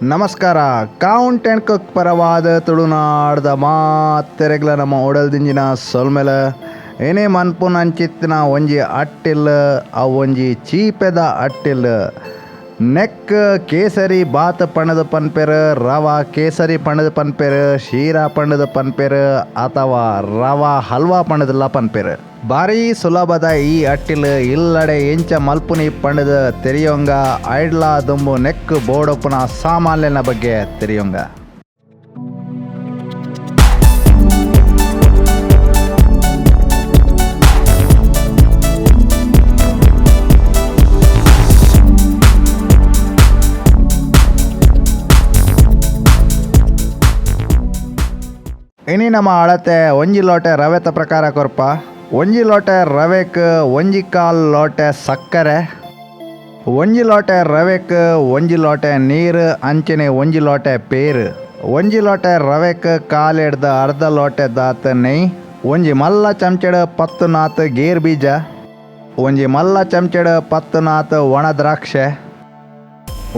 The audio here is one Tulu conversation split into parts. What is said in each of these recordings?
ನಮಸ್ಕಾರ. Count and cook ಪರವಾದ ತುಳುನಾಡ್ದ ಮಾತೆರೆಗ್ಲ ನಮ್ಮ ಒಡಲ್ದಿಂಜಿನ ಸೊಲ್ಮೆಲ. ಏನೇ ಮನ್ಪುನ ಅಂಚಿತ್ತಿನ ಒಂಜಿ ಅಟ್ಟಿಲ್, ಅವು ಒಂಜಿ ಚೀಪೆದ ಅಟ್ಟಿಲ್. ನೆಕ್ ಕೇಸರಿ ಬಾತ್ ಪಣದ ಪನ್ಪೆರ್, ರವಾ ಕೇಸರಿ ಪಣದ ಪನ್ಪೆರ್, ಶೀರಾ ಪಣದ ಪನ್ಪೆರ್, ಅಥವಾ ರವಾ ಹಲ್ವಾ ಪಣದಲ್ಲ ಪನ್ಪೆರ್. ಭಾರಿ ಸುಲಭದ ಈ ಅಟ್ಟಿಲ್ ಇಲ್ಲಡೆ ಎಂಚ ಮಲ್ಪುನಿ ಪಣದ ತೆರಿಯೊಂಗ, ಐಡ್ಲಾ ದುಂಬು ನೆಕ್ ಬೋಡೊಪ್ಪುನ ಸಾಮಾನ್ಯನ ಬಗ್ಗೆ ತೆರಿಯೊಂಗ. ಇನಿ ನಮ್ಮ ಅಳತೆ ಒಂಜಿ ಲೋಟೆ ರವೆತ ಪ್ರಕಾರ ಕೊರ್ಪ. ಒಂಜಿ ಲೋಟೆ ರವೆಕ್ ಒಂಜಿ ಕಾಲ್ ಲೋಟೆ ಸಕ್ಕರೆ, ಒಂಜಿ ಲೋಟೆ ರವೆಕ್ ಒಂಜಿ ಲೋಟೆ ನೀರು, ಅಂಚನೆ ಒಂಜಿ ಲೋಟೆ ಪೇರು, ಒಂಜಿ ಲೋಟೆ ರವೆಕ್ ಕಾಲೆಡ್ದ ಅರ್ಧ ಲೋಟೆ ದಾತ್ ನೆಯ್, ಒಂಜಿ ಮಲ್ಲ ಚಮಚೆಡ್ 10 ನಾತ್ ಗೇರ್ ಬೀಜ, ಒಂಜಿ ಮಲ್ಲ ಚಮಚೆಡ್ 10 ನಾತ್ ಒಣ ದ್ರಾಕ್ಷೆ,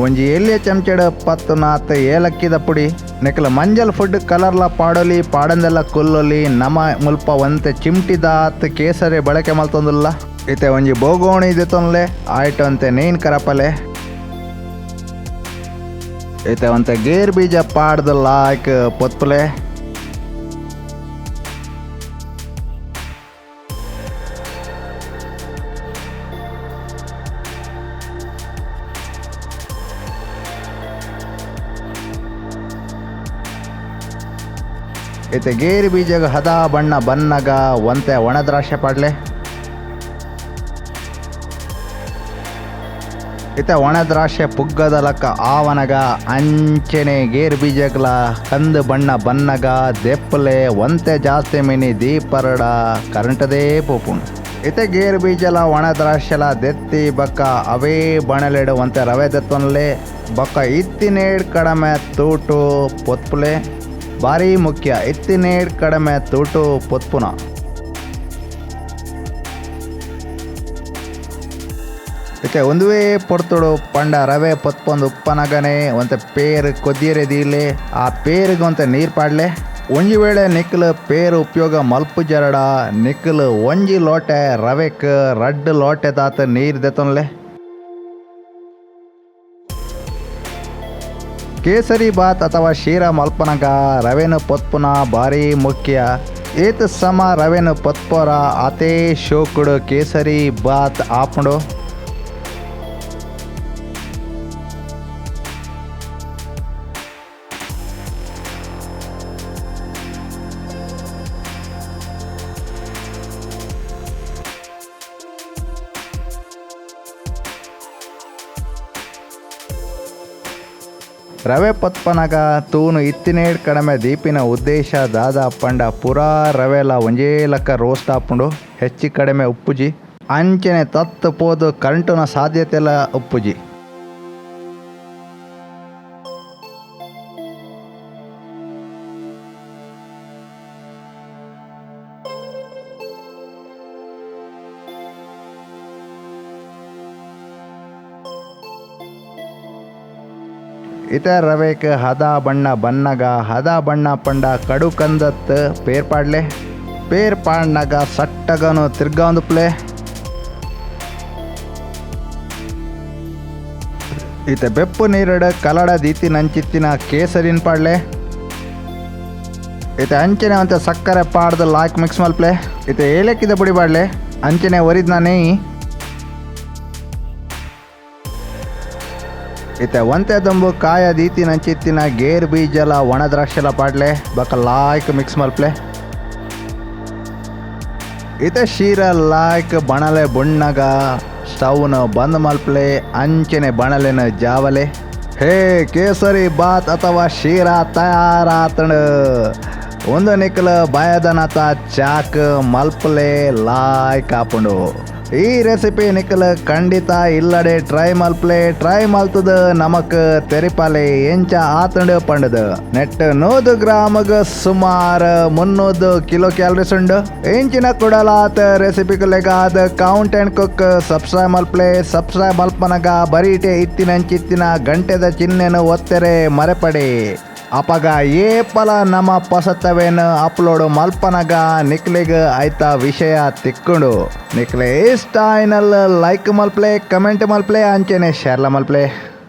ಒಂಜಿ ಎಲ್ಲಿಯ ಚಮಚೆಡ್ 10 ನಾತ್ ಏಲಕ್ಕಿದ ಪುಡಿ. ನೆಕ್ಲ ಮಂಜಲ್ ಫುಡ್ ಕಲರ್ಲ ಪಾಡೊಲಿ, ಪಾಡಂದೆಲ್ಲ ಕುಲ್ಲೊಲಿ. ನಮ ಮುಲ್ಪ ಒಂತೆ ಚಿಮ್ಟಿದಾತ್ ಕೇಸರಿ ಬಳಕೆ ಮಲ್ತೊಂದುಲ್ಲ. ಇತ್ತೆ ಒಂಜಿ ಬೋಗೋಣಿ ದೆತೊನ್ಲೆ, ಆಯ್ಟ್ ಒಂತೆ ನೇನ್ ಕರಪಲೆ. ಇತ್ತೆ ಒಂತೆ ಗೇರ್ ಬೀಜ ಪಾಡ್ದು ಲಾಯ್ಕ್ ಪೊತ್ಪುಲೆ. ಇತ್ತೆ ಗೇರು ಬೀಜಗ ಹದ ಬಣ್ಣ ಬನ್ನಗ ಒಂತೆ ಒಣ ದ್ರಾಕ್ಷೆ ಪಾಡ್ಲೆ. ಇತ್ತೆ ಒಣ ದ್ರಾಕ್ಷೆ ಪುಗ್ಗದ ಲಕ್ಕ ಆವನಗ ಅಂಚನೆ ಗೇರು ಬೀಜಗಳ ಕಂದು ಬಣ್ಣ ಬನ್ನಗ ದೆಪ್ಪಲೆ ಒಂತೆ ಜಾಸ್ತಿ ಮಿನಿ ದೀಪರಡ ಕರೆಂಟದೇ ಪೋಪುಂಡು. ಇತ್ತೆ ಗೇರು ಬೀಜಲ ಒಣ ದ್ರಾಕ್ಷೆಲ ದೆತ್ತಿ ಬಕ್ಕ ಅವೇ ಬಣಲೆಡು ಒಂತೆ ರವೆ ದೆತ್ತೊನ್ಲೆ ಬಕ್ಕ ಇತ್ತಿನೇಡ್ ಕಡಮೆ ತೂಟು ಪೊತ್ಪುಲೆ. ಭಾರಿ ಮುಖ್ಯ ಇತ್ತಿನೇಡ್ ಕಡಮೆ ತೂಟು ಪೊತ್ಪುನ. ಇತ್ತೆ ಒಂದುವೇ ಪೊರ್ತುಡು ಪಂಡ ರವೆ ಪೊತ್ಪೊಂದು ಉಪ್ಪನಗನೆ ಒಂತೆ ಪೇರು ಕೊದ್ದಿರೆ ದೀಲೆ, ಆ ಪೇರಿಗೆ ಒಂತೆ ನೀರು ಪಾಡ್ಲೆ. ಒಂಜಿ ವೇಳೆ ನಿಕ್ಲು ಪೇರು ಉಪಯೋಗ ಮಲ್ಪು ಜರಡ ನಿಕ್ಲು ಒಂಜಿ ಲೋಟೆ ರವೆಕ್ 2 ಲೋಟೆ ತಾತ ನೀರು ದೆತ್ತೊನ್ಲೆ. ಕೇಸರಿ ಬಾತ್ ಅಥವಾ ಶೀರಾ ಮಲ್ಪನಗ ರವೆನು ಪೊತ್ಪುನ ಭಾರಿ ಮುಖ್ಯ. ಏತ್ ಸಮ ರವೆನು ಪೊತ್ಪೊರ ಆತೇ ಶೋಕುಡು ಕೇಸರಿ ಬಾತ್ ಆಪುಂಡು. ರವೆ ಪೊತ್ಪನಗ ತೂನು ಇತ್ತಿನೇಡ್ ಕಡಮೆ ದೀಪಿನ ಉದ್ದೇಶ ದಾದ ಪಂಡ ಪೂರಾ ರವೆಲ ಒಂಜೇ ಲಕ್ಕ ರೋಸ್ಟ್ ಆಪುಂಡು, ಹೆಚ್ಚು ಕಡಿಮೆ ಉಪ್ಪುಜಿ. ಅಂಚನೆ ತತ್ತು ಪೋದು ಕರೆಂಟುನ ಸಾಧ್ಯತೆಲ ಉಪ್ಪುಜಿ. ಇತ ರವೆಕ್ ಹದ ಬಣ್ಣ ಬನ್ನಗ ಹದ ಬಣ್ಣ ಪಂಡ ಕಡು ಕಂದತ್ ಪೇರ್ ಪಾಡ್ಲೆ. ಪೇರ್ ಪಾಡ್ನಗ ಸಟ್ಟಗನು ತಿರ್ಗಾಂದುಪ್ಲೆ. ಇತ ಬೆಪ್ಪು ನೀರಡ ಕಲಡ ದೀತಿ ನಂಚಿತ್ತಿನ ಕೇಸರಿನ್ ಪಾಡ್ಲೆ. ಇತ ಅಂಚನೆ ಒಂತೆ ಸಕ್ಕರೆ ಪಾಡ್ದು ಲಾಯ್ಕ್ ಮಿಕ್ಸ್ ಮಲ್ಪ್ಲೆ. ಇತ ಏಲಕ್ಕಿದ ಪುಡಿ ಪಾಡ್ಲೆ, ಅಂಚನೆ ಒರಿದ್ನ ನೆಯ್. ಇತ್ತೆ ಒಂತೆ ದುಂಬು ಕಾಯ ದೀತಿ ನಂಚಿತ್ತಿನ ಗೇರ್ ಬೀಜಲ ಒಣ ದ್ರಾಕ್ಷೆಲ ಪಾಡ್ಲೆ ಬೊಕ್ಕ ಲಾಯ್ಕ್ ಮಿಕ್ಸ್ ಮಲ್ಪ್ಲೆ. ಇತ್ತೆ ಶೀರ ಲಾಯ್ಕ್ ಬಣಲೆ ಬುಣ್ಣಗ ಸ್ಟವ್ನ ಬಂದ್ ಮಲ್ಪ್ಲೆ, ಅಂಚನೆ ಬಣಲೆನ ಜಾವಲೆ. ಹೇ ಕೇಸರಿ ಬಾತ್ ಅಥವಾ ಶೀರಾ ತಯಾರಾತಂಡು. ಒಂದು ನಿಕ್ಲ ಬಾಯದನತ ಚಾಕ್ ಮಲ್ಪ್ಲೆ ಲಾಯ್ಕ್ ಆಪುಂಡು. ಈ ರೆಸಿಪಿ ನಿಕಲ್ ಖಂಡಿತ ಇಲ್ಲಡೆ ಟ್ರೈ ಮಲ್ಪ್ಲೆ. ಟ್ರೈ ಮಲ್ತದ ನಮಕ್ ತೆರಿಪಾಲೆ ಎಂಚ ಆತುಂಡು ಪಂಡದು. ನೆಟ್ 100 ಗ್ರಾಮಗ್ ಸುಮಾರು 300 ಕಿಲೋ ಕ್ಯಾಲರೀಸ್ ಉಂಡು. ಇಂಚಿನ ಕುಡಲಾತ್ ರೆಸಿಪಿಗುಲೆಗಾದ್ ಕೌಂಟ್ ಅಂಡ್ ಕುಕ್ ಸಬ್ಸ್ಕ್ರೈಬ್ ಮಲ್ಪ್ಲೆ. ಸಬ್ಸ್ಕ್ರೈಬ್ ಮಲ್ಪನಗ ಬರೀಟೆ ಇತ್ತಿನಂಚಿತ್ತಿನ ಗಂಟೆದ ಚಿಹ್ನೆನು ಒತ್ತೆರೆ ಮರೆಪಡೆ. ಅಪಗ ಏಪಲ ನಮ್ಮ ಪೊಸತವೇನು ಅಪ್ಲೋಡ್ ಮಲ್ಪನಗ ನಿಕ್ಲೆಗ್ ಆಯ್ತ ವಿಷಯ ತಿಕ್ಕುಂಡು. ನಿಕ್ಲೆ ಇಷ್ಟ ಆಯ್ನಲ್ ಲೈಕ್ ಮಲ್ಪ್ಲೆ, ಕಮೆಂಟ್ ಮಲ್ಪ್ಲೆ, ಅಂಚೆನೆ ಶೇರ್ಲ ಮಲ್ಪ್ಲೆ.